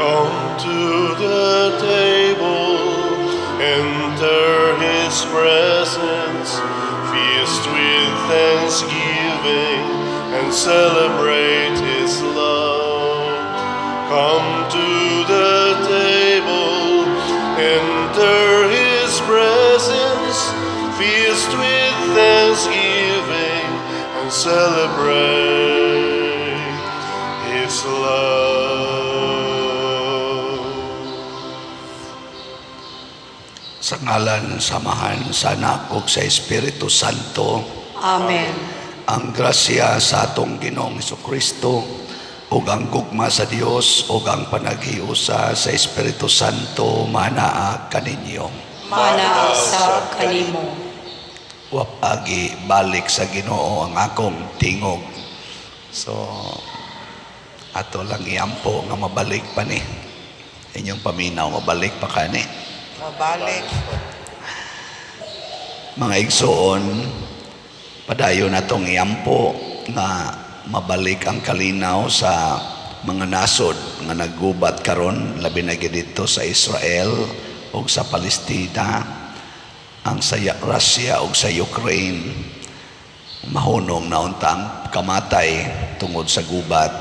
Come to the table, enter his presence, feast with thanksgiving, and celebrate his love. Come to the table, enter his presence, feast with thanksgiving, and celebrate his love. Sa ngalan sa Amahan, sa Anak ug sa Espiritu Santo. Amen. Ang grasya sa atong Ginoong Kristo ug ang gugma sa Dios ug ang panaghiusa sa Espiritu Santo manaa kaninyo. Manaa sa kanimo. Wapagi balik sa Ginoo ang akong tingog. So ato lang iampo nga mabalik pa ni. Inyong paminaw, mabalik pa kani. Mabalik. Mga igsoon, padayon natong iampo nga mabalik ang kalinaw sa mga nasod nga naggubat karon, labi na gyud didto sa Israel ug sa Palestina, ang sa Russia ug sa Ukraine. Mahunong na unta ang kamatay tungod sa gubat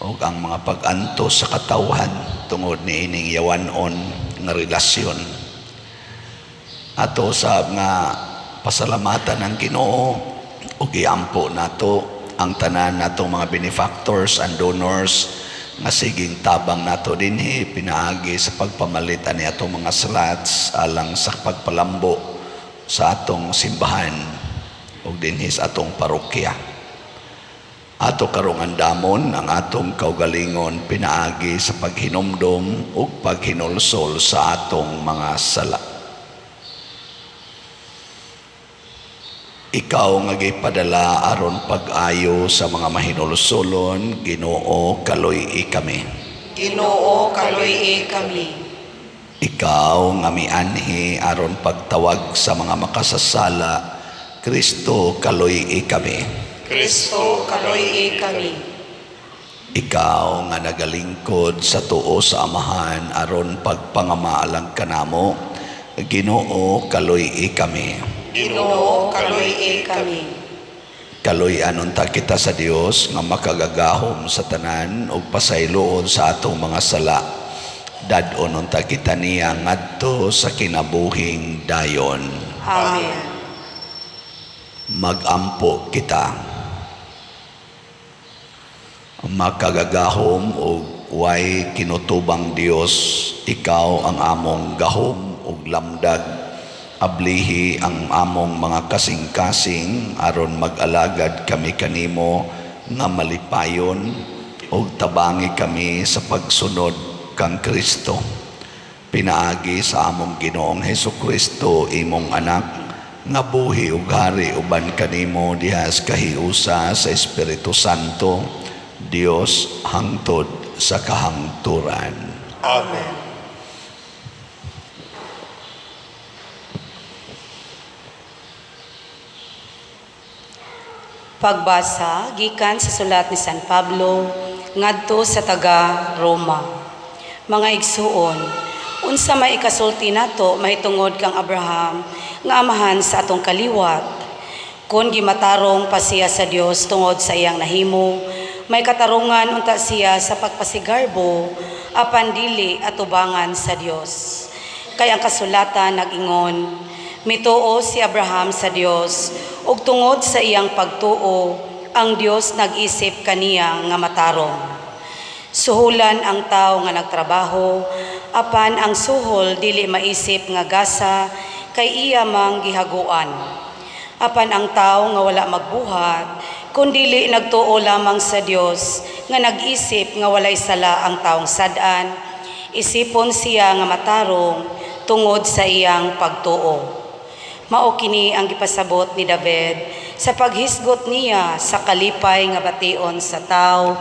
ug ang mga pag-antos sa katawhan tungod niining yawanon nga relasyon. Ato sab nga pasalamatan ang Ginoo ug iampo nato ang tanan natong mga benefactors and donors nga siging tabang nato dinhi pinaagi sa pagpamalit ani atong mga slats alang sa pagpalambo sa atong simbahan ug dinhi sa atong parokya. Ato karong andamon ang atong kaugalingon pinaagi sa paghinumdom ug paghinulsol sa atong mga sala. Ikaw nga gipadala aron pag-ayo sa mga mahinulsolon, Ginoo, kaluy-i kami. Ginoo, kaluy-i kami. Ikaw nga mianhi aron pagtawag sa mga makasasala, Kristo, kaluy-i kami. Kristo, kaluy-i kami. Ikaw nga nagalingkod sa tuo sa Amahan aron pagpangamaalang kanamo, Ginoo, kaluy-i kami. Ginoo, kaluy-i kami. Kaluy-an unta kita sa Dios nga makagagahom sa tanan ug pasayloon sa atong mga sala. Dad-on unta kita niya ngadto sa kinabuhing dayon. Amen. Magampo kita. Makagagahom ug way kinutubang Dios, ikaw ang among gahom ug lamdag. Ablihi ang among mga kasing-kasing aron mag-alagad kami kanimo nga malipayon ug tabangi kami sa pagsunod kang Kristo. Pinaagi sa among Ginoong Hesukristo, imong anak, nga buhi ug hari uban kanimo diha sa kahiusa sa Espiritu Santo, Dios hangtod sa kahangturan. Amen. Pagbasa gikan sa sulat ni San Pablo ngadto sa taga Roma. Mga igsuon, unsa may ikasulti nato mahitungod kang Abraham nga amahan sa atong kaliwat? Kon gimatarong pa siya sa Dios tungod sa iyang nahimo, may katarungan unta siya sa pagpasigarbo apan dili atubangan sa Dios. Kay ang kasulatan nag-ingon, mituo si Abraham sa Dios ug tungod sa iyang pagtuo ang Dios nag-isip kaniya nga matarong. Suhulan ang tawo nga nagtrabaho, apan ang suhol dili maisip nga gasa kay iya mang gihaguan. Apan ang tawo nga wala magbuhat, kun dili nagtuo lamang sa Dios nga nag-isip nga walay sala ang taong sad-an, isipon siya nga matarong tungod sa iyang pagtuo. Mao kini ang gipasabot ni David sa paghisgot niya sa kalipay nga bation sa tawo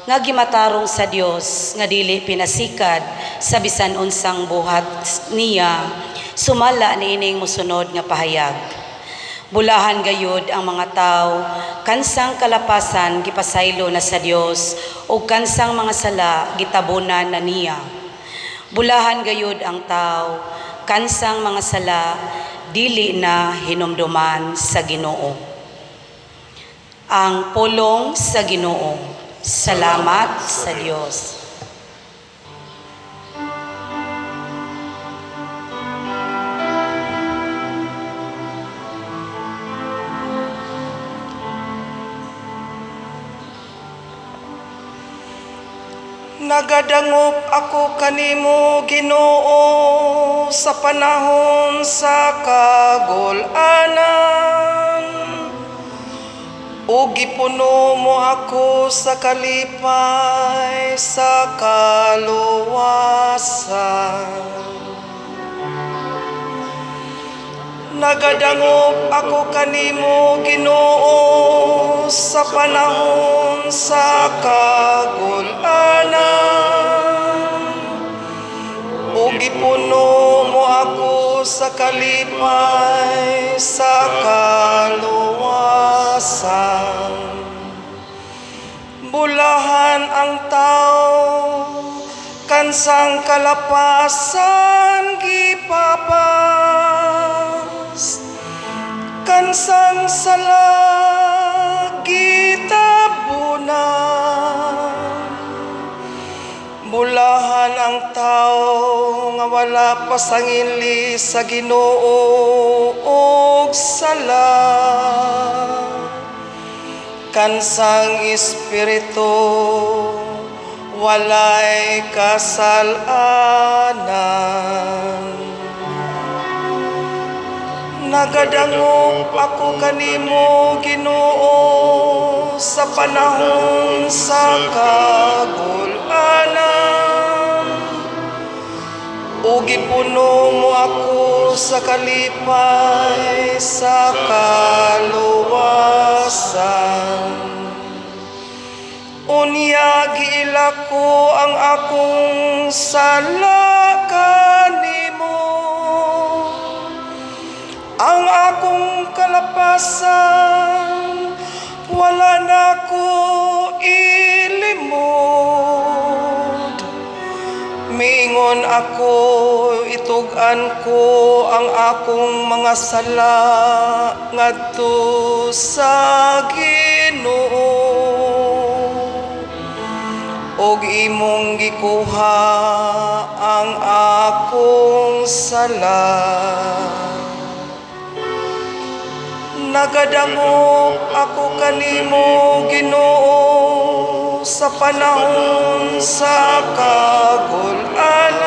nga gimatarong sa Dios nga dili pinasikad sa bisan unsang buhat niya, sumala niining mosunod nga pahayag. Bulahan gayud ang mga tawo kansang kalapasan gipasaylo na sa Dios ug kansang mga sala gitabunan na niya. Bulahan gayud ang tawo kansang mga sala dili na hinumduman sa Ginoo. Ang pulong sa Ginoo. Salamat sa Dios. Nagadangop ako kanimo, Ginoo, sa panahon sa kagul-anan. Ug gipuno mo ako sa kalipay sa kaluwasan. Nagadangop ako kanimo, Ginoo, sa panahon sa kagul-anan. Ug gipuno mo ako sa kalipay sa kaluwasan. Bulahan ang tao kansang kalapasan gipapas, kansang sala gitabunan. Bulahan ang tao nga wala pasangili sa Ginoo og sala, kansang espiritu walay kasalanan. Nagadangop ako kanimo, Ginoo, sa panahon sa kagul-anan. Ug gipuno mo ako sa kalipay sa kaluwasan. Unya giila ko ang akong sala kanimo, ang akong kalapasan wala na ko ilimod. Miingon ako, itug-an ko ang akong mga sala ngadto sa Ginoo. Og imong gikuha ang akong sala. Nagadangop ako kanimo, Ginoo, sa panahon sa kagul-anan.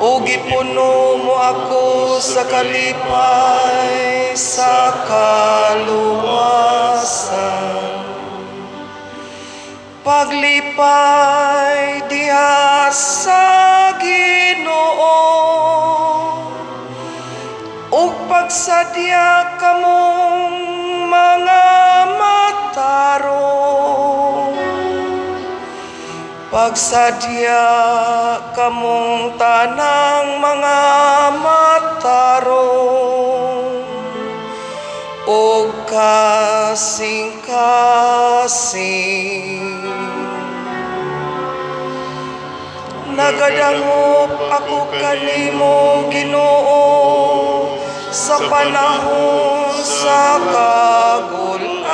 Ug gipuno mo ako sa kalipay sa kaluwasan. Paglipay diha sa Ginoo, ug pagsadya kamong mga matarong. Pagsadya kamong tanang mga matarong ug kasing-kasing. Nagadangop ako kanimo, Ginoo, sa panahon sa kagul-anan.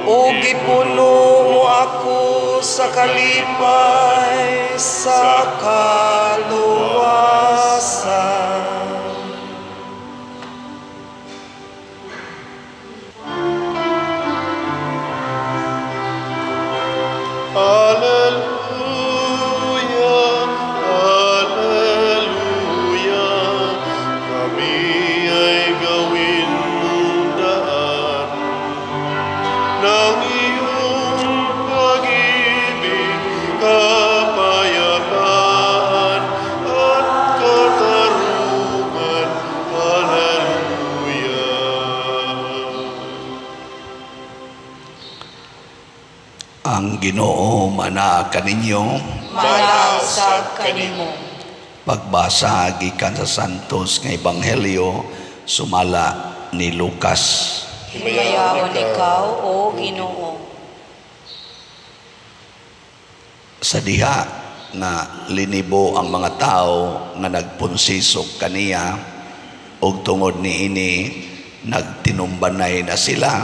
Ug gipuno mo ako sa kalipay sa kaluwasan. Alleluia, Alleluia, kami ay gawin mong daan ng iyong pag-ibig, kapayapaan at katarungan. Alleluia. Ang Ginoo manaa kaninyo. Maanaa usab kanimo. Pagbasa gikan sa Santos nga Ebanghelyo sumala ni Lucas. Himayaon ikaw, O Ginoo. Sa diha nga linibo ang mga tao nga nagpunsisok kaniya ug tungod niini nagtinumbanay na sila,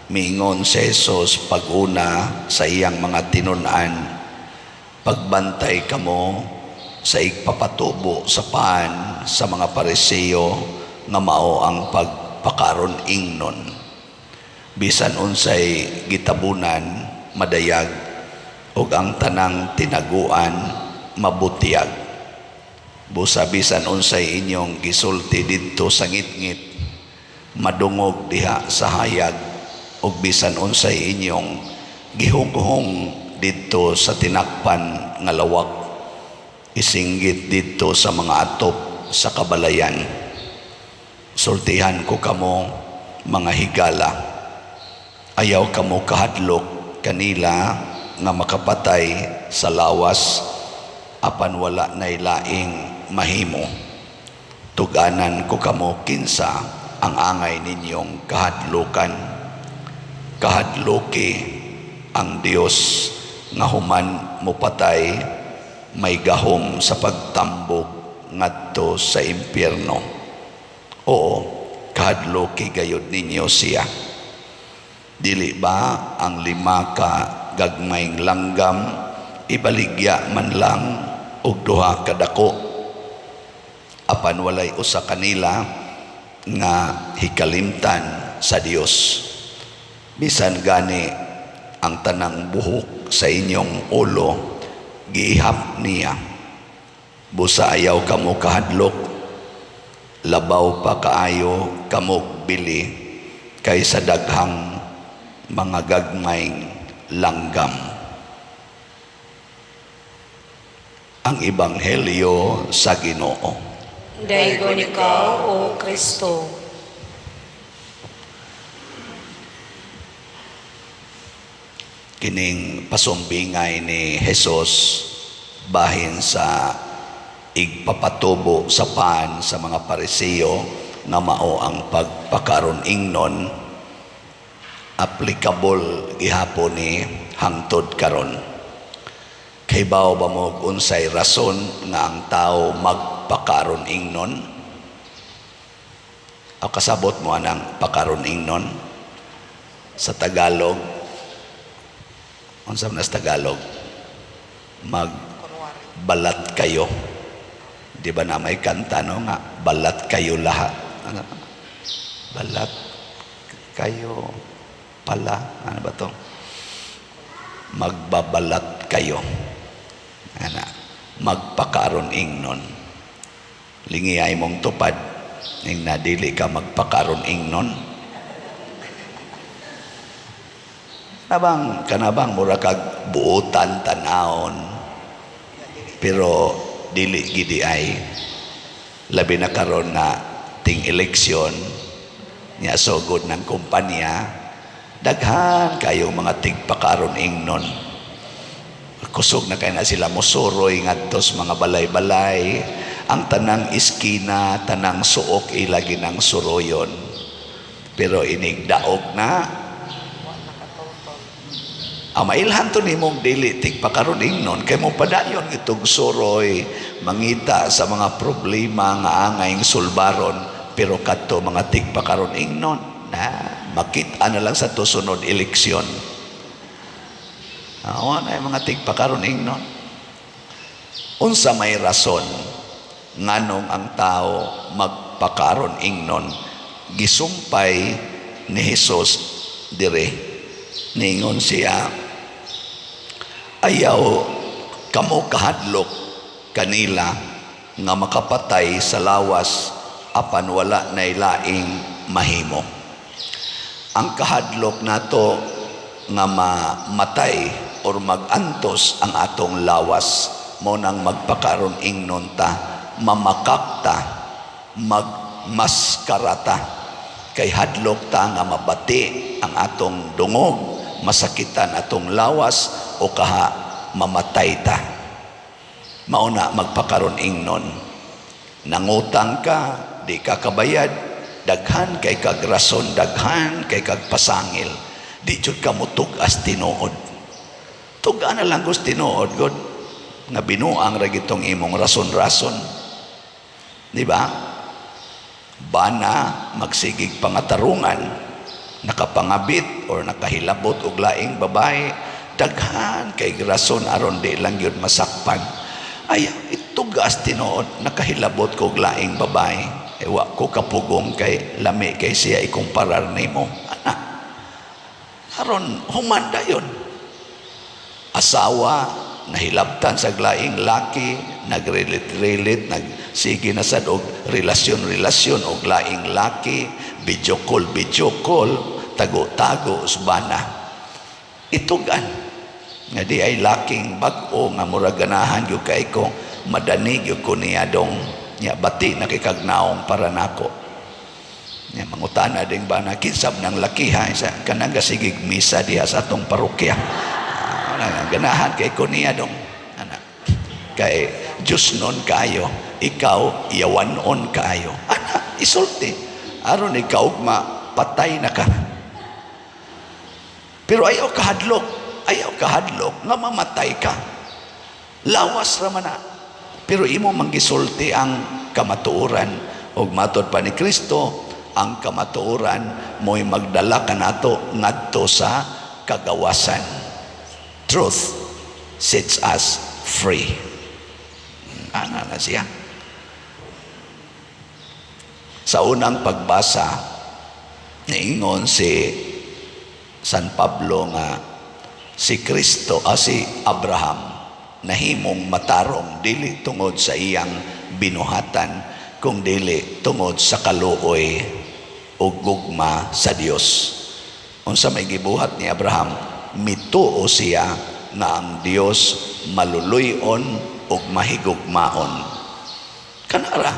miingon si Jesus pag-una sa iyang mga tinun-an, "Pagbantay kamo sa igpapatubo sa pan sa mga Pariseo nga mao ang pagpakaron ingnon. Bisan unsay gitabunan, madayag, ug ang tanang tinaguan, mabutiyag. Busa bisan unsay inyong gisulti didto sa ngitngit, madungog diha sa hayag, ug bisan unsay inyong gihunghong didto sa tinakpan nga lawak, isinggit didto sa mga atop sa kabalayan. Sultihan ko kamo, mga higala, ayaw kamo kahadlok kanila nga makapatay sa lawas apan wala nay laing mahimo. Tuganan ko kamo kinsa ang angay ninyong kahadlukan. Kahadluki ang Dios nga human mopatay, may gahom sa pagtambok ngadto sa impyerno. Oo, kahadluki gayud ninyo siya. Dili ba ang 5 ka gagmayng langgam ibaligya man lang og 2 ka dako? Apan walay usa kanila nga hikalimtan sa Dios. Bisan gani ang tanang buhok sa inyong ulo giihap niya. Busa ayaw kamo kahadlok, labaw pa kaayo kamog bili kaysa daghang mga gagmayng langgam." Ang Ebanghelyo sa Ginoo. Daygon ikaw, O Kristo. Kining pasumbingay ni Jesus bahin sa igpapatubo sa pan sa mga Pariseo nga mao ang pagpakaron ingnon, applicable gihapon ni hangtod karon. Kahibaw ba mo unsay rason nga ang tao magpakaron ingnon? O kasabot mo anang pakaron ingnon? Sa Tagalog, unsa man sa Tagalog? Magbalat kayo. Di ba na may kanta, no, nga balat kayo lahat? Ano? Balat kayo pala. Ano ba to? Magbabalat kayo. Ana, magpakaron ingnon. Lingi ay mong tupad ning nadili ka magpakaron ingnon. Kanabang, kanabang mura kag buotan tanawon, pero dili gidi ay labi na karon na ting eleksyon nya sugod ng kumpanya, daghan kayong mga tigpakaron ingnon. Kusog na kay na sila mosuroy ngadto sa mga balay-balay, ang tanang iskina, tanang suok ilagi ng suroyon. Pero inig daog na, ang mailhan to nimong dili tigpakaron ingnon kay mo padayon itong suroy, mangita sa mga problema nga angayng sulbaron, pero kadto mga tigpakaron ingnon na makita na lang sa tusunod eleksyon. Awa na yung mga tigpakaron ingnon. Unsa may rason nganong ang tao magpakaron ingnon? Gisumpay ni Jesus dire. Ningon siya, ayaw kamo kahadlok kanila nga makapatay sa lawas apan wala nay laing mahimo. Ang kahadlok nato nga mamatay or magantos ang atong lawas, mo nang magpakaron ingnon ta, mamakak ta, magmaskarata, kay hadlok ta nga mabati ang atong dungog, masakitan atong lawas, o kaha mamatay ta. Mao na magpakaron ingnon. Nangutang ka, di ka kabayad, daghan kay kag rason, daghan kay kag pasangil. Di jud ka mutug-as tinuod. Tug-a na lang gus tinuod god nga binuang ra gitong imong rason-rason. Di ba? Bana magsigig pangatarungan, nakapangabit or nakahilabot og laing babae, daghan kay rason aron di lang yun masakpan. Ay, itugas tinuod, nakahilabot ko og laing babae. E wa ko kapugong kay lami kay siya ikumparar nimo. Ana. Aron human dayon. Asawa nahilabtan sa laing laki, nagrelit-relit, nagsige na sad og relasyon-relasyon og laing laki, video call, video call, tago-tago usbana. Itugan nga di ay laking bag-o nga murag ganahan gyud kay ko, madani gyud ko niya dong nya bati nakikagnaong para nako. Nya mangutana ding bana, "Kinsab ng lakiha?" Sa kanang gasigig misa diha sa atong parokya. Ah, ganahan kay ko niya dong. Ana. Kay Diyos nun kayo, ikaw yawanon kaayo. Ana, isulti. Aron ikaw patay na ka. Pero ayaw kahadlok nga mamatay ka. Lawas ra man na. Pero imo manggisulti ang kamatuoran ug matod pa ni Kristo, ang kamatuoran mo'y magdala kanato ngadto sa kagawasan. Truth sets us free. Ana na siya. Sa unang pagbasa, niingon si San Pablo nga si Kristo, si Abraham, nahimong matarong dili tungod sa iyang binuhatan, kung dili tungod sa kaluoy o gugma sa Dios. Unsa may gibuhat ni Abraham? Mituo siya nga ang Dios maluluy-on ug mahigugmaon. Kanara.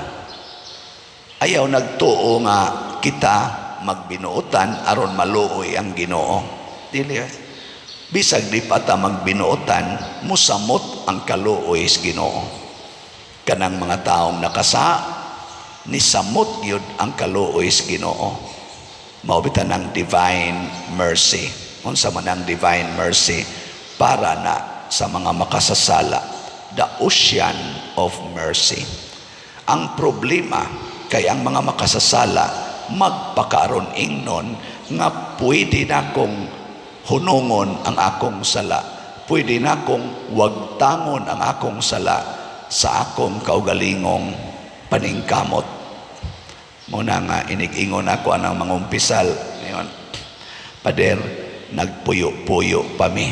Ayaw nagtuo nga kita magbinuotan aron maluoy ang Ginoo. Dili eh. Bisag di pa ta magbinuotan, musamot ang kaluoy sa Ginoo. Kanang mga taong nakasa, nisamot gyud ang kaluoy sa Ginoo. Mao bitaw ang divine mercy. Unsa man ang divine mercy? Para na sa mga makasasala, the ocean of mercy. Ang problema kay ang mga makasasala magpakaron ingnon nga pwede na kong hunungon ang akong sala. Pwede na kong wagtangon ang akong sala sa akong kaugalingong paningkamot. Muna nga inig-ingon ako anang mangumpisal. Ngayon, "Pader, nagpuyo-puyo pa mi.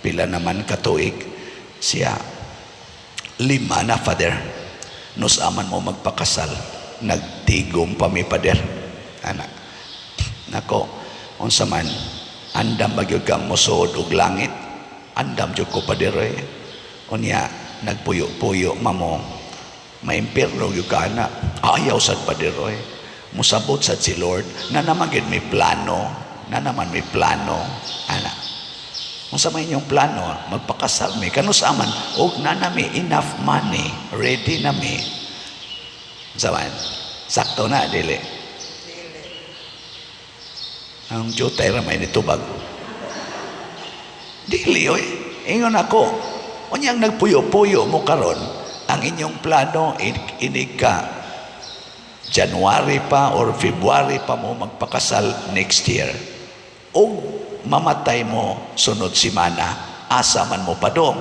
Pila naman katuig?" Siya, "5 na, Father." "Nus-a man mo magpakasal?" "Nagtigom pa mi, Pader." Ana. "Nako, unsa man, andam ba gyud kang mosuod og langit?" "Andam jud ko, Pader eh." "Unya, nagpuyo-puyo mamo, maimpirno gyud ka ana." "Ayaw sad, Pader eh." "Musabot sad si Lord, na naman gyud may plano, na naman may plano." Ana. "Unsa may inyong plano?" "Magpakasal mi. Kanus-a man?" "Og na nami enough money, ready na mi." Unsa man? Sakto na, dili? Ang jutay ra may nitubag. Dili, oy. Ingon ako, unyang nagpuyo-puyo mo karon, ang inyong plano, inig ka January pa or February pa mo magpakasal next year. O mamatay mo sunod simana, asa man mo padong?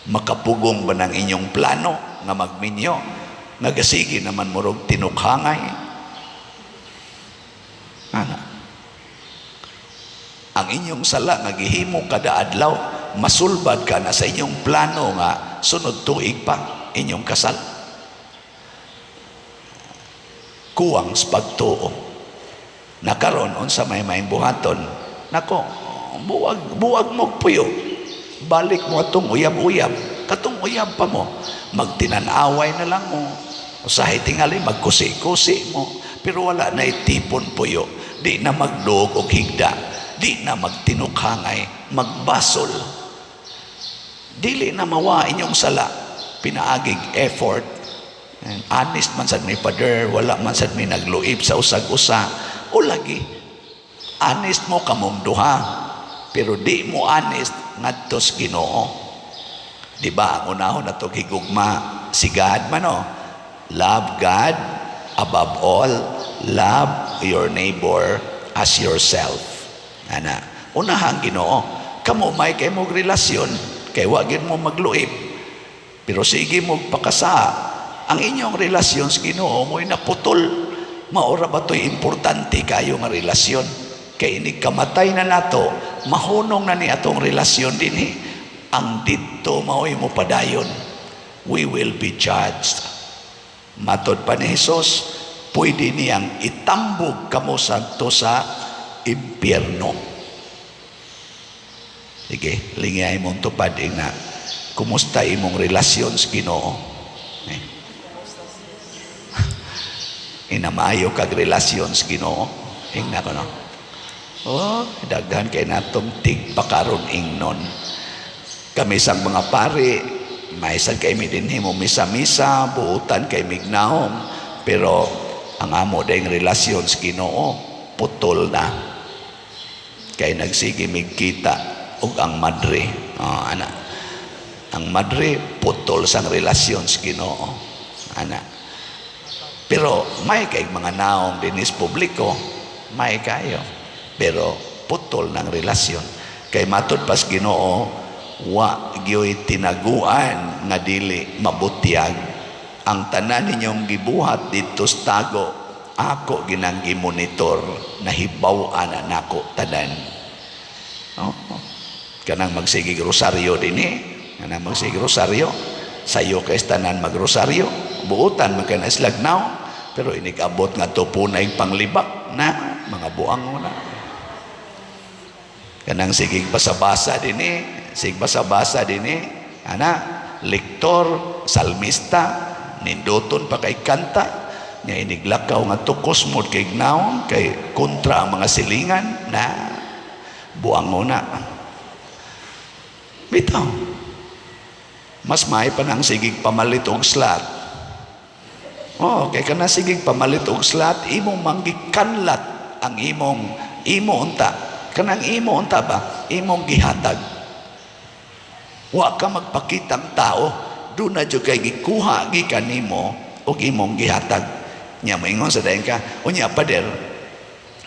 Makapugong ba ng inyong plano nga magminyo? Nagasigi naman mo rog tinukhangay. Ana. Ang inyong sala nga gihimo kada adlaw, masulbad ka na sa inyong plano nga sunod tuig pa inyong kasal. Kuwang sa pagtuo. Nakaron unsa may buhaton? Nako, buwag buwag mo puyo. Balik mo atong uyab-uyab. Katong uyab pa mo. Magtinan-away na lang mo. Usahay tingali magkusi-kusi mo. Pero wala na itipon puyo. Di na magduog og higda. Di na magtinukhangay. Magbasol. Dili na mawa inyong sala pinaagig effort. And honest man sad mi, Father, wala man sad mi nagluib sa usag-usa. O lagi, honest mo kamong duha, pero di mo honest ngadto sa Ginoo. Di ba ang unahon nato higugma si God man, no? Love God above all, love your neighbor as yourself. Ana, unahang Ginoo. Kamo may kay mo relasyon, kay wa gid mo magluib. Pero sige mo pakasa, ang inyong relasyon sa Ginoo mo'y naputol. Maora ba to'y importante kayo nga relasyon? Kay inig kamatay na nato, mahunong na ni atong relasyon dinhi. Ang didto mao'y mo padayon. We will be judged. Matod pa ni Jesus, pwede niyang itambog kamo sadto sa impyerno. Sige, lingay mong tupad na kumusta imong relasyon sa Ginoo. Eh. Inamayo kag relasyon sa Ginoo. Ingna ko, no. Oh, daghan kay natong tigpakaron ingnon. Kami sang mga pari, may sad kay mi dinhi mo misa-misa, buutan kay mignahom, pero ang amo dayong relasyon sa Ginoo putol na. Kay nagsige mig kita og ang madre. Oh, ana. Ang madre putol sang relasyon sa Ginoo. Ana. Pero may kay mga naong dinis publiko, may kayo. Pero putol ng relasyon. Kay matod pas Ginoo, wa gyoy tinaguan nga dili mabutyag. Ang tanan ninyong gibuhat didto sa tago, ako ginang gimonitor, nahibaw-an na nako tanan. Oh. Kanang magsigig rosaryo dinhi, kanang magsigig rosaryo, sayo kay tanan magrosaryo, buutan man kay na islagnaw, pero inig-abot nga to punay panglibak na mga buang mo na. Kanang sigig basa-basa dinhi, sig basa-basa dinhi, ana, lektor, salmista, ninduton pa kay kanta, nga iniglakaw nga tukos mo kay gnawon, kay kontra ang mga silingan, na buang mo na. Bitaw. Mas may pa nang sigig pamalit og slot. Oh, kay kana sigig pamalit og slot, imong manggikanlat ang imong imo unta. Kanang imo unta ba? Imong gihatag. Wa ka magpakitang tao, doon na jud kay gikuha gikan nimo og imong gihatag. Nya moingon sa dayon ka, unya pader,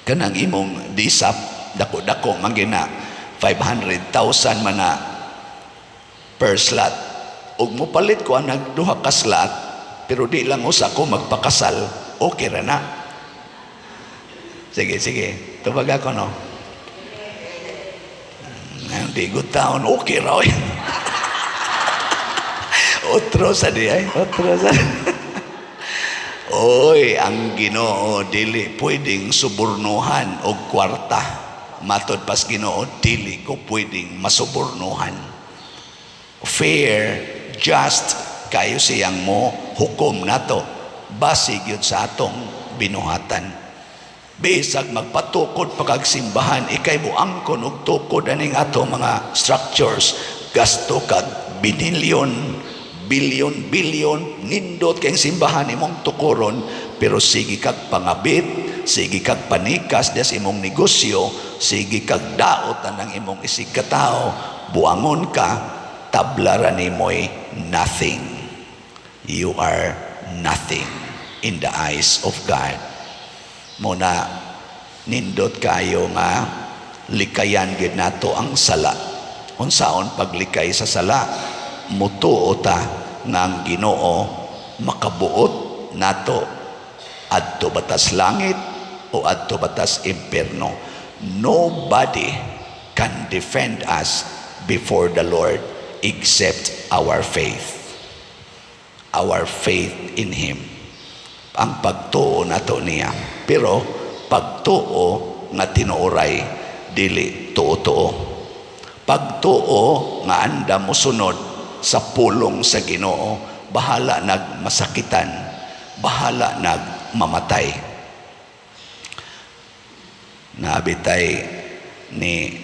kanang imong disap dako-dako man gina 500,000 man na per slot. Ug mopalit ko ang nagduha ka slot, pero di lang usa ko magpakasal, okay ra na. Sige, sige. Tubag ako, no? Di good taon, okay ra, oy. Otro sa di ay, otro sa. Oy, ang Ginoo dili pwedeng subornuhan og kwarta. Matod pas Ginoo, dili ko pwedeng masubornuhan. Fair, just kayo siyang mo hukom nato base gyud sa atong binuhatan. Bisag magpatukod pa kag simbahan, ikay mo angkon og tukod aning ato mga structures, gasto kag binilyon, bilyon, bilyon, nindot kay simbahan imong tukuron, pero sige kag pangabit, sige kag panikas des imong negosyo, sige kag daot ang imong isig katao, buangon ka, tabla ra nimoy nothing. You are nothing in the eyes of God. Muna nindot kayo nga likayan gid nato ang sala. Unsaon paglikay sa sala? Mutuo ta nga ang Ginoo makabuot nato adto batas langit o adto batas impierno. Nobody can defend us before the Lord except our faith. Our faith in Him. Ang pagtuo nato niya. Pero pagtuo nga tinuoray, dili tuo-tuo. Pagtuo nga anda mosunod sa pulong sa Ginoo, bahala nag masakitan, bahala nag mamatay. Naabitay ni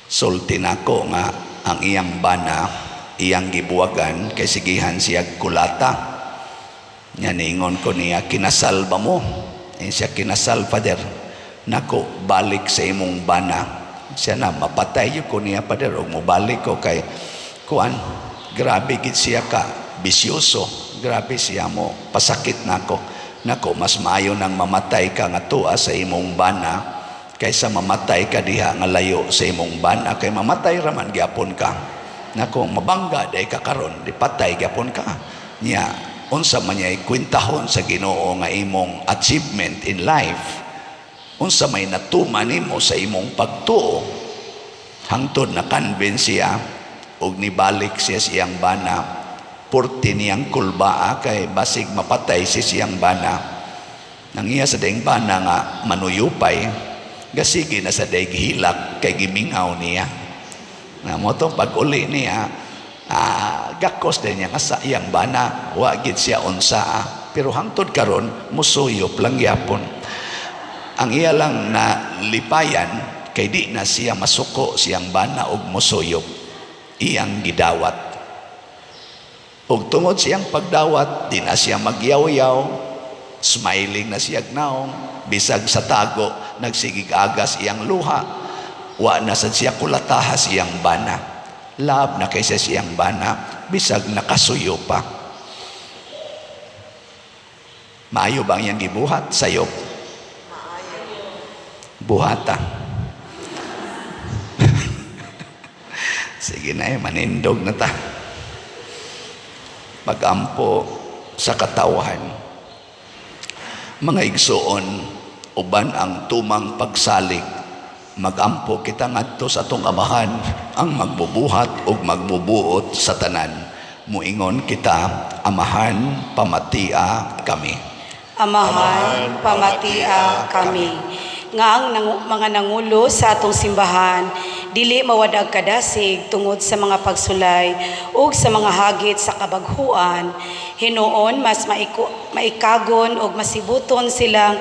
sulti nako nga ang iyang bana Iyang gibuwagan kay sigihan siya kulata. Nya niingon ko niya, "Kinasal ba mo?" Eh, siya, "Kinasal, Father." "Nako, balik sa imong bana." Siya na, "Mapatay gyud ko niya, Father, og mobalik ko kay kuan, grabe gid siya ka bisyoso, grabe siya mo pasakit nako. Nako, mas maayo nang mamatay ka nga tuwa sa imong bana kaysa mamatay ka diha nga layo sa imong bana, kay mamatay raman gyapon ka. Nako, mabangga day ka karon, di patay gyapon ka. Nya unsa man niya kwentahon sa Ginoo nga imong achievement in life? Unsa may natuman nimo sa imong pagtuo?" Hangtod na convince siya og nibalik siya sa iyang bana. Purti niyang kulbaa kay basig mapatay si siyang bana. Nang iya sa daing bana nga manuyupay, gasige na sa daig hilak kay gimingaw niya. Na mo tong pag-uli niya, gakos din niya nga sa iyang bana, wa gid siya unsa. Pero hangtod karon musuyop lang gyapon. Ang iya lang na lipayan kay di na siya masuko siyang bana og musuyop, iyang gidawat. Ug tungod siyang pagdawat, di na siya magyaw-yaw, smiling na siya naong, bisag sa tago nagsigig agas iyang luha, wa na sad siya kulatahas iyang bana. Love na kaysa siyang bana, bisag nakasuyo pa. Maayo bang iyang gibuhat? Sayop. Buhata. Sige na manindog na ta. Pagampo sa katawhan. Mga igsoon, uban ang tumang pagsalig, magampo kita ngadto sa atong Amahan ang magbubuhat ug magbubuot sa tanan. Muingon kita, Amahan, pamatia kami. Amahan, pamatia kami. Nga ang mga nangulo sa atong simbahan dili mawadag kadasig tungod sa mga pagsulay ug sa mga hagit sa kabaghuan, hinuon mas maikagon ug masibuton silang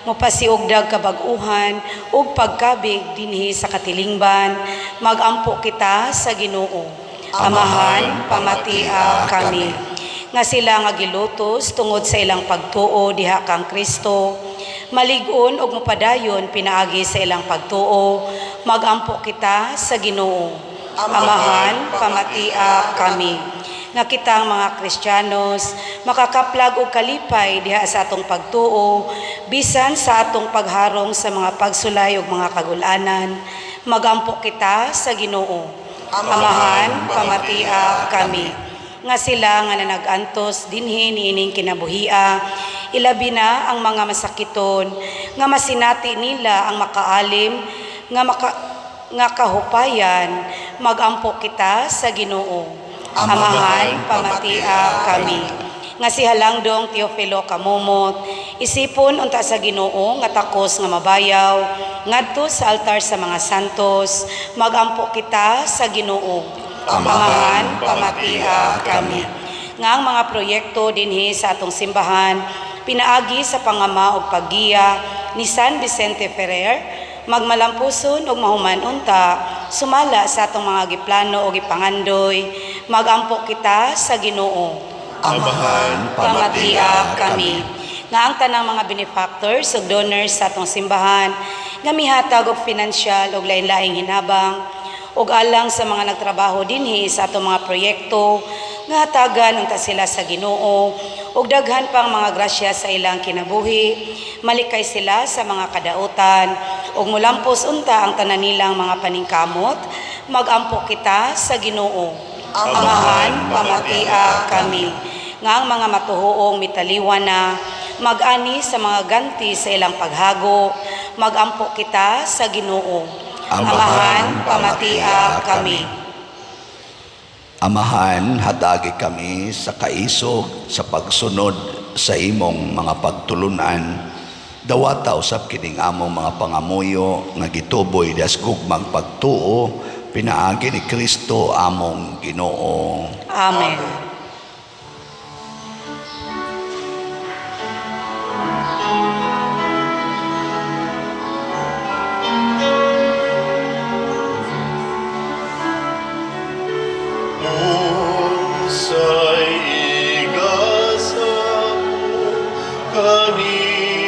mopasiugdag kabag-uhan ug pagkabig dinhi sa katilingban. Magampo kita sa Ginoo. Amahan, pamatia kami. Nga sila nga gilutos tungod sa ilang pagtuo diha kang Kristo, malig-on ug mopadayon pinaagi sa ilang pagtuo. Magampo kita sa Ginoo. Amahan, pamatia kami. Nga kitang mga Kristiyanos makakaplag og kalipay diha sa atong pagtuo bisan sa atong pagharong sa mga pagsulay ug mga kagul-anan. Magampo kita sa Ginoo. Amahan, pamatia kami. Nga sila nga nanagantos dinhi niining kinabuhia, ilabi na ang mga masakiton, nga masinati nila ang makaalim nga kahupayan. Magampo kita sa Ginoo. Amahan, pamatia kami. Nga si Halangdong Teofilo Kamumot, isipon unta sa Ginoo nga takos nga mabayaw ngadto sa altar sa mga santos. Magampo kita sa Ginoo. Amahan, pamatia kami. Nga ang mga proyekto dinhi sa atong simbahan pinaagi sa pangama og paggiya ni San Vicente Ferrer, magmalampuson og mahuman unta sumala sa atong mga giplano og gipangandoy. Magampo kita sa Ginoo. Amahan, pamatia kami. Nga ang tanang mga benefactors ug donors sa atong simbahan nga mihatag og financial ug lain-laing hinabang ug alang sa mga nagtrabaho dinhi sa atong mga proyekto, nga hatagan unta sila sa Ginoo ug daghan pang mga grasya sa ilang kinabuhi, malikay sila sa mga kadautan ug mulampos unta ang tanan nilang mga paningkamot. Magampo kita sa Ginoo. Amahan, pamatia kami. Nga ang mga matuhoong mitaliwan na mag-ani sa mga ganti sa ilang paghago. Magampo kita sa Ginoo. Amahan, pamatia kami. Amahan, hatagi kami sa kaisog sa pagsunod sa imong mga pagtulunan. Dawata usab kining among mga pangamuyo nga gituboy das gugmang pagtuo pinaagi ni Kristo among Ginoo. Amen. Oh. Unsay igasa ko kanimo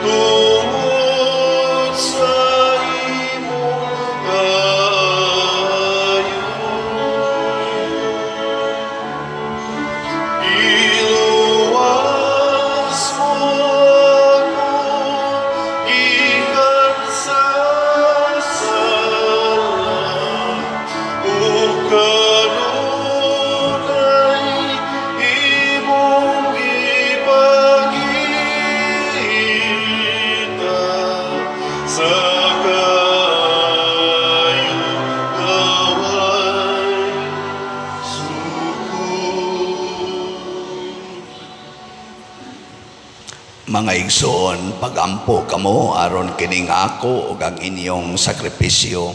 tungod sa imong kaayo? Iluwas mo ako gikan sa sala ug kanunay imong gipakita sa kaayo nga way sukod. Mga igsoon, pagampo kamo aron kining ako ug ang inyong sakripisyo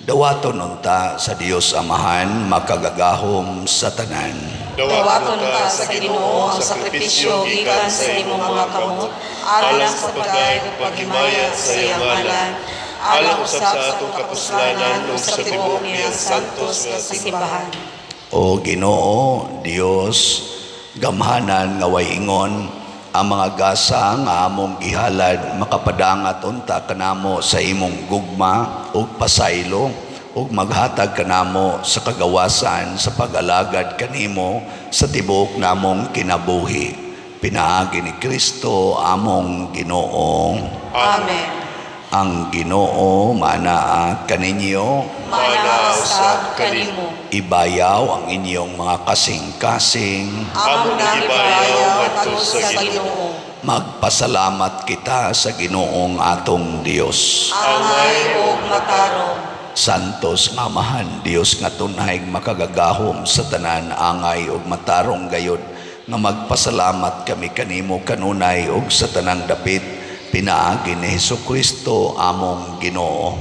dawaton unta sa Dios Amahan makagagahom sa tanan. Dawaton unta sa Ginoo ang sakripisyo gikan sa imong mga kamot alang sa pagdayeg ug paghimaya sa iyang ngalan, alang usab sa atong kapuslanan ug sa tibuok niyang santos nga simbahan. O Ginoo, Dios, gamhanan nga way ingon, ang mga gasa nga among gihalad makapadangat unta kanamo sa imong gugma ug pasaylo ug maghatag kanamo sa kagawasan sa pag-alagad kanimo sa tibuok namong kinabuhi. Pinaagi ni Kristo among Ginoo. Amen. Ang Ginoo manaa kaninyo. Manaa usab kanimo. Ibayaw ang inyong mga kasing-kasing. Among gibayaw ngadto sa Ginoo. Magpasalamat kita sa Ginoong atong Dios. Angay ug matarong. Santos nga Amahan, Dios nga tunhay makagagahom sa tanan, angay ug matarong gayod nga magpasalamat kami kanimo kanunay ug sa tanang dapit pinaagi ni Hesukristo among Ginoo.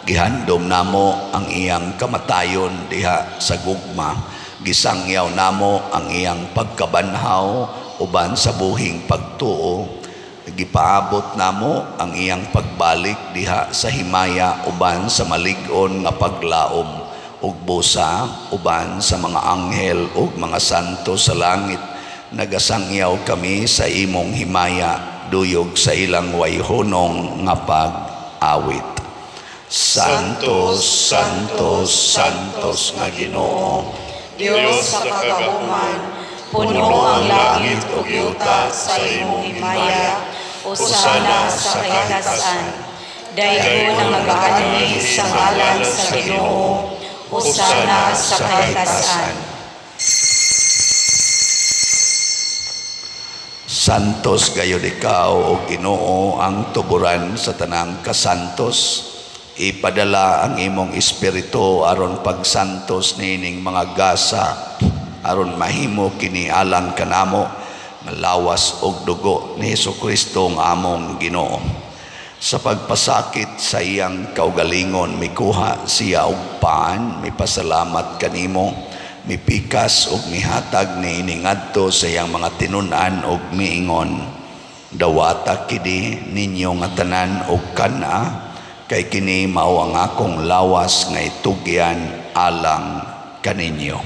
Gihandom namo ang iyang kamatayon diha sa gugma. Gisangyaw namo ang iyang pagkabanhaw uban sa buhing pagtuo. Gipaabot namo ang iyang pagbalik diha sa himaya uban sa malig-on nga paglaom ug busa uban sa mga anghel ug mga santo sa langit. Nagasangyaw kami sa imong himaya duyog sa ilang wayhunong nga pag-awit. Santos, Santos, Santos nga Ginoo, Dios sa kagahuman, puno ang langit ug yuta sa imong himaya, usana sa kahitasan. Daygon ang nagaanhi sa ngalan sa Ginoo, usana sa kahitasan. Santos gayud ikaw, o Ginoo, ang tuburan sa tanang kasantos. Ipadala ang imong espiritu aron pagsantos niining mga gasa, aron mahimo kini alang kanamo nga lawas og dugo ni Hesukristo ang among Ginoo. Sa pagpasakit sa iyang kaugalingon, mikuha siya og paan, mipasalamat kanimo, mipikas og mihatag niini ngadto sa iyang mga tinun-an og miingon: "Dawata kini ninyo nga tanan og kan-a, kay kini mao ang akong lawas nga itugyan alang kaninyo."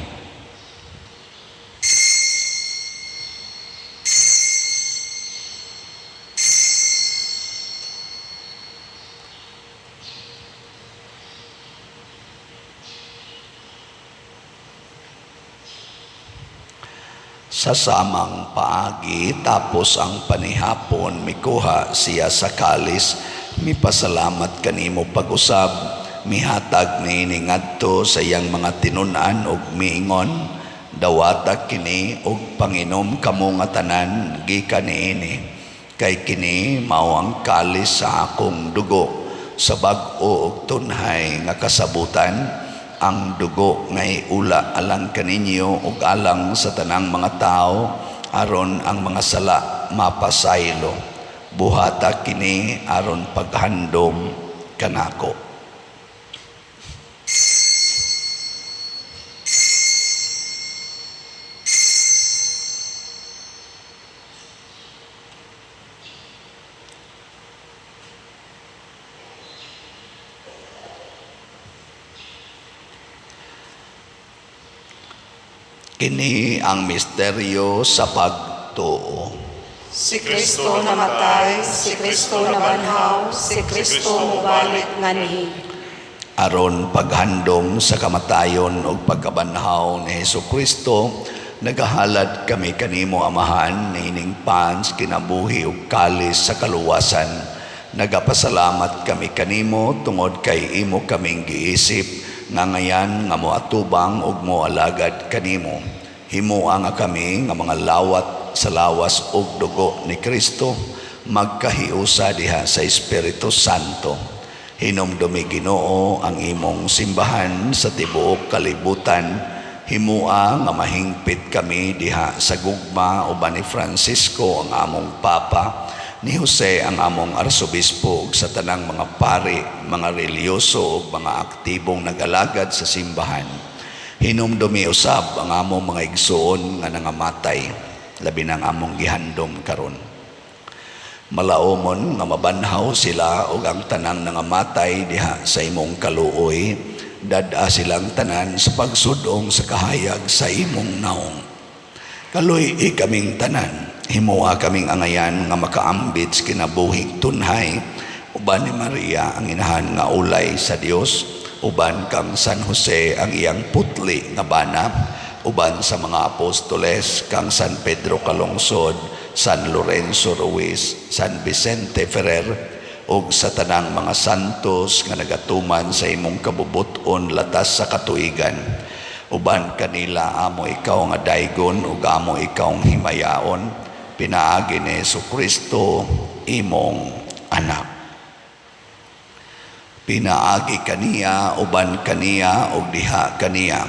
Sa samang paagi, tapos ang panihapon, mikuha siya sa kalis, mipasalamat kanimo pag-usab, mihatag niini ngadto sa iyang mga tinun-an ug miingon: "Dawata kini ug panginom kamo nga tanan gikan niini, kay kini mao ang kalis sa akong dugo sa bag-o ug tunhay nga kasabutan, ang dugo nga iula alang kaninyo ug alang sa tanang mga tao aron ang mga sala mapasaylo. Buhata kini aron paghandom kanako." Kini ang misteryo sa pagtuo. Si Kristo namatay, si Kristo nabanhaw, si Kristo mubalik nganhi. Aron paghandom sa kamatayon ug pagkabanhaw ni Hesus Kristo, nagahalad kami kanimo, Amahan, niining pan sa kinabuhi ug kalis sa kaluwasan. Nagapasalamat kami kanimo tungod kay imo kaming giisip nga angayan nga moatubang ug moalagad kanimo. Himoa nga kami nga mga lawat sa lawas ug dugo ni Kristo magkahiusa diha sa Espiritu Santo. Hinumdumi, Ginoo, ang imong simbahan sa tibuok kalibutan. Himua nga mahingpit kami diha sa gugma uban ni Francisco ang among Papa, ni Jose ang among Arsobispo ug sa tanang mga pari, mga relihiyoso ug mga aktibong nagalagad sa simbahan. Hinumdumi usab ang among mga igsuon nga nangamatay, labi nang among gihandom karon. Malaomon nga mabanhaw sila ug ang tanang nangamatay diha sa imong kaluoy, dad-a silang tanan sa pagsudong sa kahayag sa imong naong. Kaluy-i kaming tanan, himoa kaming angayan nga makaambit sa kinabuhing tunhay uban ni Maria ang Inahan nga ulay sa Dios, uban kang San Jose ang iyang putli nga bana, uban sa mga apostoles kang San Pedro Calungsod, San Lorenzo Ruiz, San Vicente Ferrer ug sa tanang mga santos nga nagatuman sa imong kabubut-on latas sa katuigan. Uban kanila amo ikaw nga daygon ug amo ikaw himayaon pinaagi ni Hesus Kristo, imong anak. Pinaagi kaniya, uban kaniya ug diha kaniya,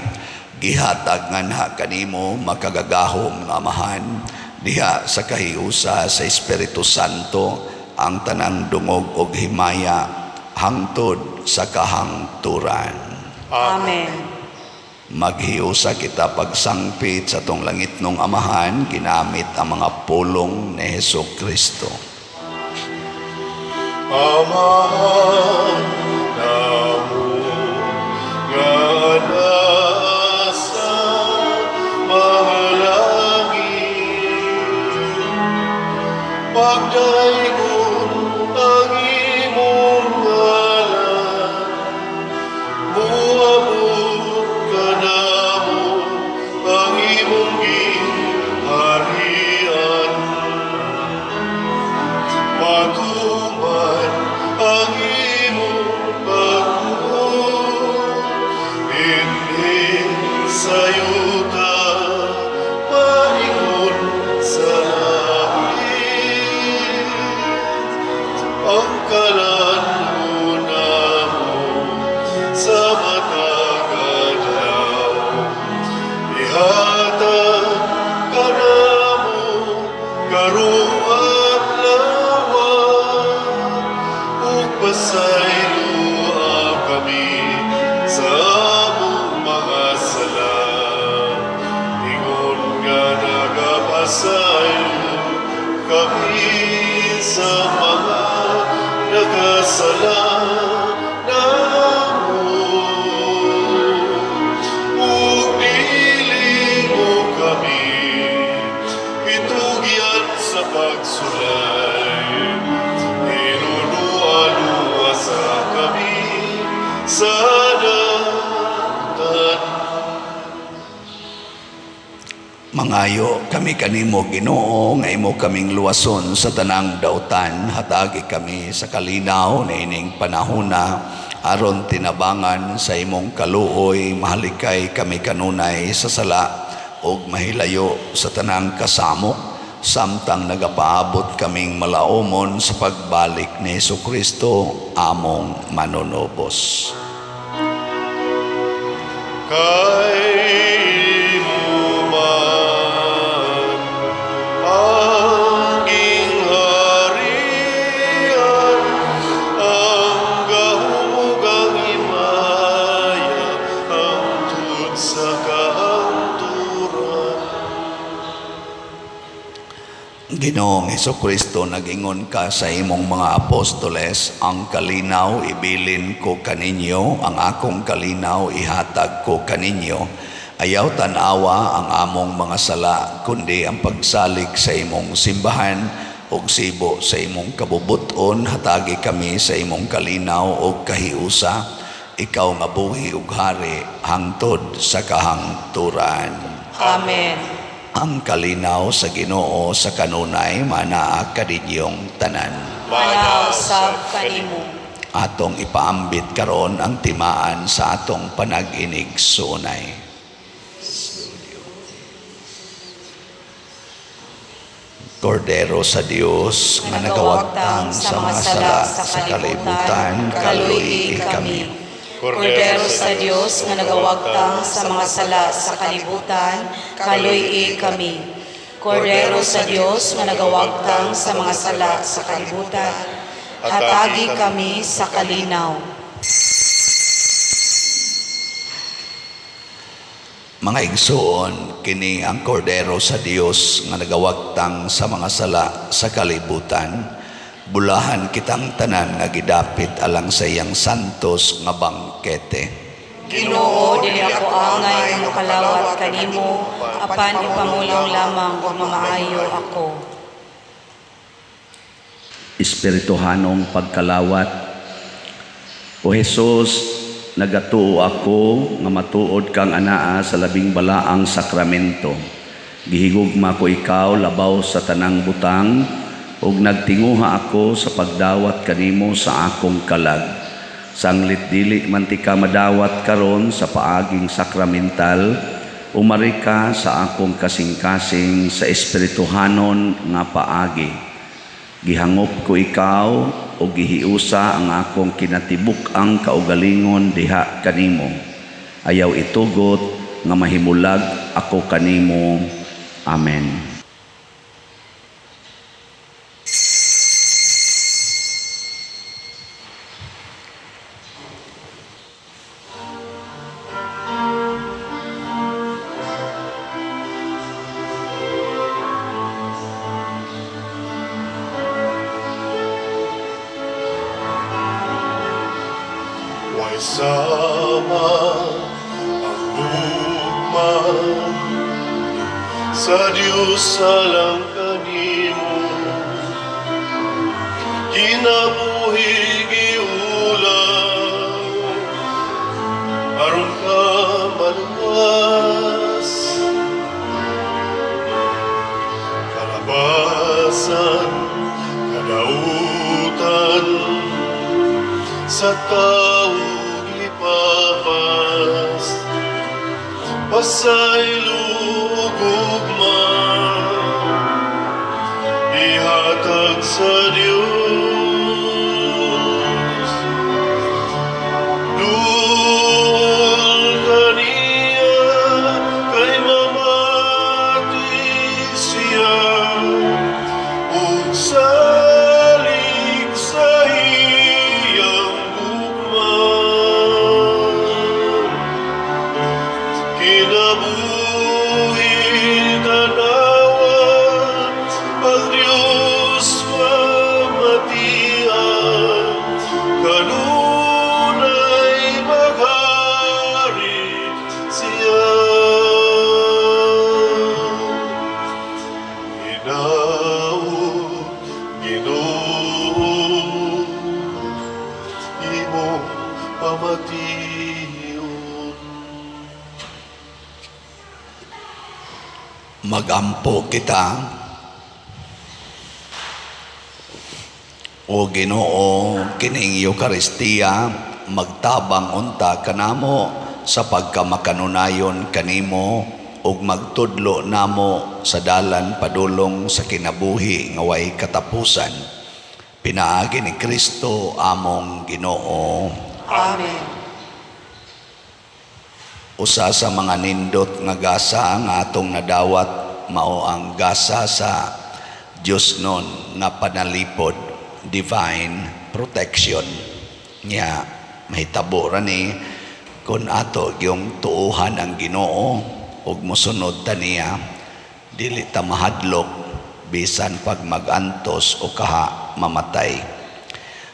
gihatag nganha kanimo, makagagahom nga Amahan, diha sa kahiusa sa Espiritu Santo, ang tanang dungog ug himaya hangtod sa kahangturan. Amen. Maghiusa kita pagsangpit sa atong langitnong Amahan ginamit ang mga pulong ni Hesus Kristo. Amahan namo nga naa sa mga langit, pagdaygon ang imong ngalan, muabot kanamo ang imong gingharian, matuman ang imong pagbuot dinhi sa yuta maingon sa langit. Ang kalan-on namo sa matag adlaw ihatag kanamo karong adlaw, ug pasayloa kami sa among mga sala, ingon nga nagapasaylo kami sa mga nakasala namo, ug dili mo kami itugyan sa pagsulay, hinunoa luwasa kami sa dautan. Mangayo kami kanimo, Ginoo, nga imo kaming luwason sa tanang dautan. Hatagi kami sa kalinaw niining panahona aron tinabangan sa imong kaluoy mahalikay kami kanunay sa sala ug mahilayo sa tanang kasamok samtang nagapaabot kaming malaomon sa pagbalik ni Hesus Kristo among manunubos. Kay imo man ang gingharian, ang gahom ug ang himaya hangtod sa kahangturan. Ginoong Kristo, nag-ingon ka sa imong mga apostoles, "Ang kalinaw ibilin ko kaninyo, ang akong kalinaw ihatag ko kaninyo." Ayaw tan-awa ang among mga sala, kundi ang pagsalig sa imong simbahan ug sibo sa imong kabubuton, hatagi kami sa imong kalinaw ug kahiusa, ikaw nga buhi ug hari hangtod sa kahangturan. Amen. Ang kalinaw sa Ginoo sa kanunay manaa kaninyong tanan. Manaa usab kanimo. Atong ipaambit karon ang timaan sa atong panag-inigsuonay. Kordero sa Dios nga nagawagtang sa mga sala sa kalibutan, kaluy kami. Kordero sa Dios nga nagawagtang sa mga sala sa kalibutan, kaluy kami. Kordero sa Dios nga nagawagtang sa mga sala sa kalibutan, hatagi kami sa kalinaw. Mga igsoon, kini ang kordero sa Dios nga nagawagtang sa mga sala sa kalibutan. Bulahan kitang tanan nga gidapit alang sa iyang santos nga bangkete. Ginoo, dili ako angay nga mokalawat kanimo, apan ipamulong lamang ug mamaayo ako. Espirituhanong pagkalawat. O Hesus, nagatuo ako nga matuod kang anaa sa labing balaang sakramento. Gihigugma ko ikaw labaw sa tanang butang ug nagtinguha ako sa pagdawat kanimo sa akong kalag. Sanglit dili man tika madawat karon sa paaging sakramental, umari ka sa akong kasing-kasing sa espirituhanon nga paagi. Gihangop ko ikaw o gihiusa ang akong kinatibuk-ang kaugalingon diha kanimo. Ayaw itugot nga mahimulag ako kanimo. Amen. Way sama ang gugma sa Diyos alang kanimo, kinabuhi giulam aron ka maluwas, kalabasan kadautan sa tao gipapas, pasaylo ug gugma ihatag sa Dios. Duol kaniya kay mamati siya ug salig sa iyang gugma. Kinabuhi tanawa ang Diyos mamatian, kanunay maghari siya. Hinaot, Ginoo, imong pamation. Magampo kita. O Ginoo, kining Eukaristiya magtabang unta kanamo sa pagkamakanunayon kanimo ug magtudlo namo sa dalan padulong sa kinabuhi nga way katapusan. Pinaagi ni Kristo among Ginoo. Amen. Usa sa mga nindot nga gasa nga atong nadawat mao ang gasa sa Dios nun nga panalipod, divine protection. Nya mahitabo ra ni kung ato yung tuuhan ang Ginoo ug mosunod ta niya, dili ta mahadlok bisan pag magantos o kaha mamatay.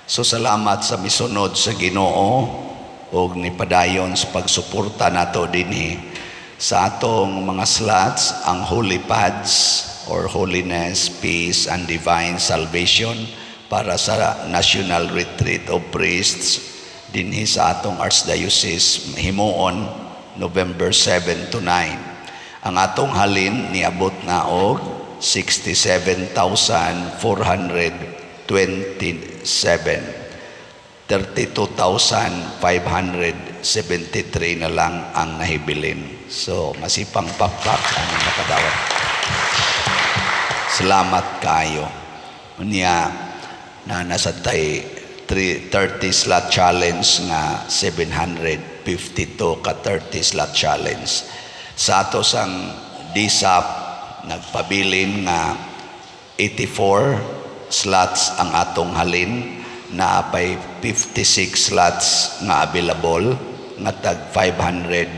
So salamat sa misunod sa Ginoo og nipadayon sa pagsuporta nato dinhi. Sa atong mga slots, ang Holy Pads or Holiness, Peace, and Divine Salvation para sa National Retreat of Priests dinhi sa atong Archdiocese himuon November 7 to 9. Ang atong halin niabot na og 67,427. 32,573 na lang ang nahibilin. So, masipang pakpak ang nakadawat. Salamat kayo. Unya, na nasa tay 30 slot challenge nga 752 ka 30 slot challenge. Sa ato sang DSAP, nagpabilin nga 84 slots ang atong halin, na pay 56 slots nga available nga tag 500,000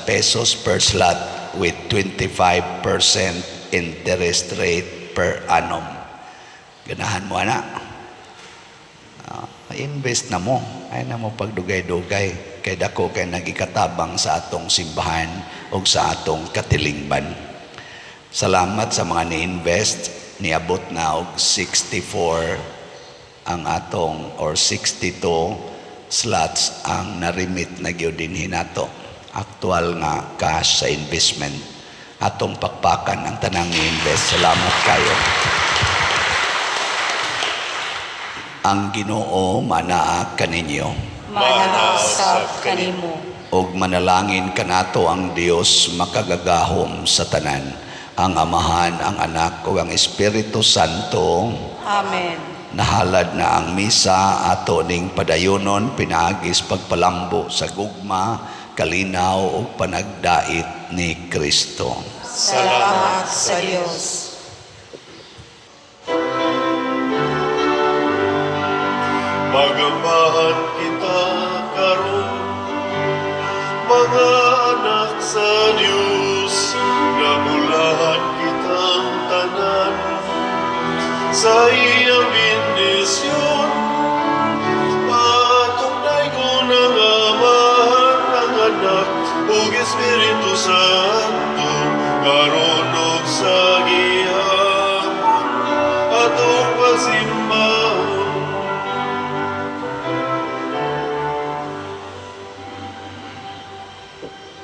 pesos per slot with 25% interest rate per annum. Ganahan mo ana? Ah, invest na mo. Ay na mo pagdugay-dugay kay dako kay nagikatabang sa atong simbahan ug sa atong katilingban. Salamat sa mga ni-invest, niabot na og 64 ang atong or 62 slots ang na-remit na gyud dinhi nato. Actual nga cash sa investment. Atong pakpakan ang tanang ni-invest. Salamat kayo. Ang Ginoo manaa kaninyo. Manaa usab kanimo. Ug manalangin kanato ang Dios makagagahom sa tanan, ang Amahan, ang Anak ug ang Espiritu Santo. Amen. Nahalad na ang misa, ato ning padayonon pinaagis pagpalambo sa gugma, kalinaw ug panagdait ni Kristo. Salamat sa Dios. Magambahan kita karon, mga anak sa Diyos, nabulahan kitang tanan sa iyang bendisyon. Patong daygon ang Amahan, ang Anak, ug Espiritu Santo.